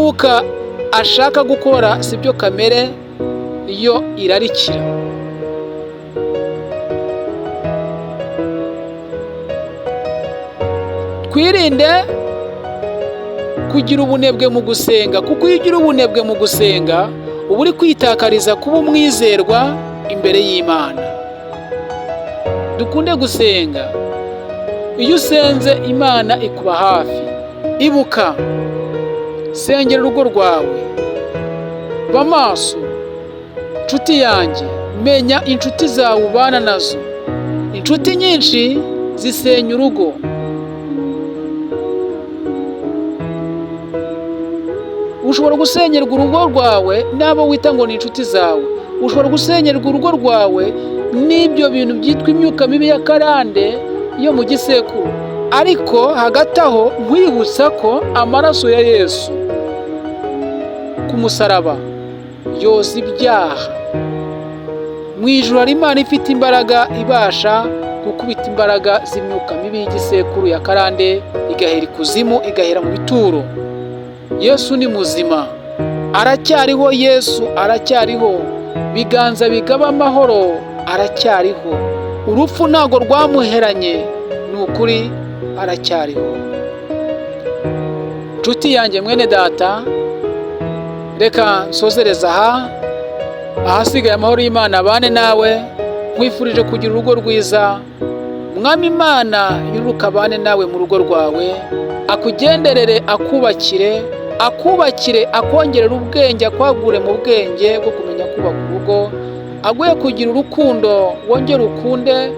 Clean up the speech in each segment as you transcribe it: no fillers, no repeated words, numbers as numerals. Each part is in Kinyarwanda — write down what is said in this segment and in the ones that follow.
Umwuka ashaka gukora si byo kamere yo irarikira. Twirinde kugira ubunebwe mu gusenga, kuko iyo ugira ubunebwe mu gusenga uba uri kwitakariza kuba umwizerwa imbere y'Imana. Dukunde gusenga. Iyo usenze, Imana ikuba hafi. Ibuka, sengera urugo rwawe, ba maso. Nshuti yanjye, menya inshuti zawe ubana nazo. Inshuti nyinshi zisenya urugo. Ushobora gusenyerwa urugo rwawe n'abo wita ngo ni inshuti zawe. Ushobora gusenyerwa urugo rwawe n'ibyo bintu byitwa imyuka mibi ya karande yo mu gisekuru. Ariko hagati aho nkwibutsa ko amaraso ya Yesu ku musaraba yoza ibyaha. Mu ijuru hari Imana ifite imbaraga, ibasha gukubita imbaraga z'imyuka mibi y'igisekuru ya karande, igahera ikuzimu, igahera mu bituro. Yesu ni muzima, aracyariho. Yesu aracyariho. Biganza bigaba amahoro, aracyariho. Urupfu ntabwo rwamuheranye, ni ukuri aracyariho. Nshuti yanjye, mwene data, reka nsozereza aha. Ahasigaye amahoro y'Imana abane nawe. Nkwifurije kugira urugo rwiza. Mwami Imana yururuka abane nawe mu rugo rwawe, akugenderere, akubakire, akubakire, akongerera ubwenge, akwagure mu bwenge bwo kumenya kubaka urugo, aguhe kugira urukundo, wongere ukunde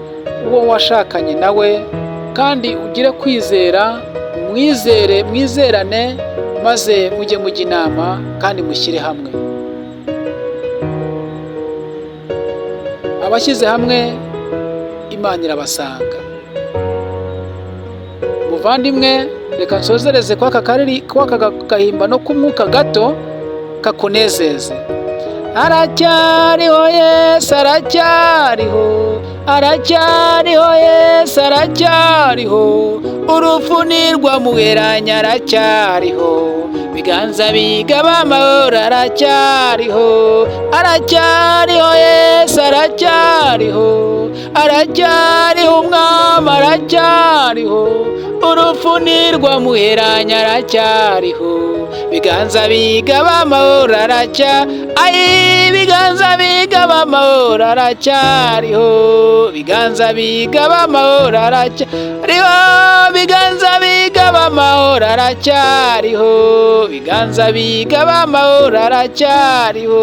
uwo washakanye nawe, kandi ugire kwizera, umwizere, mwizerane, maze mujye mujya inama kandi mushyire hamwe. Abashyize hamwe Imana irabasanga. Muvandimwe, reka nsozereze kwa aka gahimbano k'umwuka gato kakunezeze. Aracyariho Yesu, aracyariho, aracyariho Yesu, aracyariho. Urupfu ntirwamuheranye, aracyariho. Biganza bigaba amahoro, aracyariho, aracyariho Yesu, aracyariho, aracyariho Umwami, aracyariho. Urupfu ntirwamuheranye, aracyariho. Biganza bigaba amahoro, aracya ayi, biganza bigaba amahoro, aracyariho. Biganza bigaba amahoro, aracyariho. Biganza bigaba amahoro, aracyariho. Biganza bigaba amahoro, aracyariho.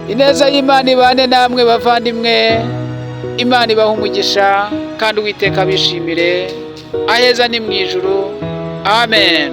Ineza y'Imana ibane namwe, bavandimwe. Imana ibaha umugisha kandi Uwiteka abishimire. Aheza ni mu ijuru. Amen.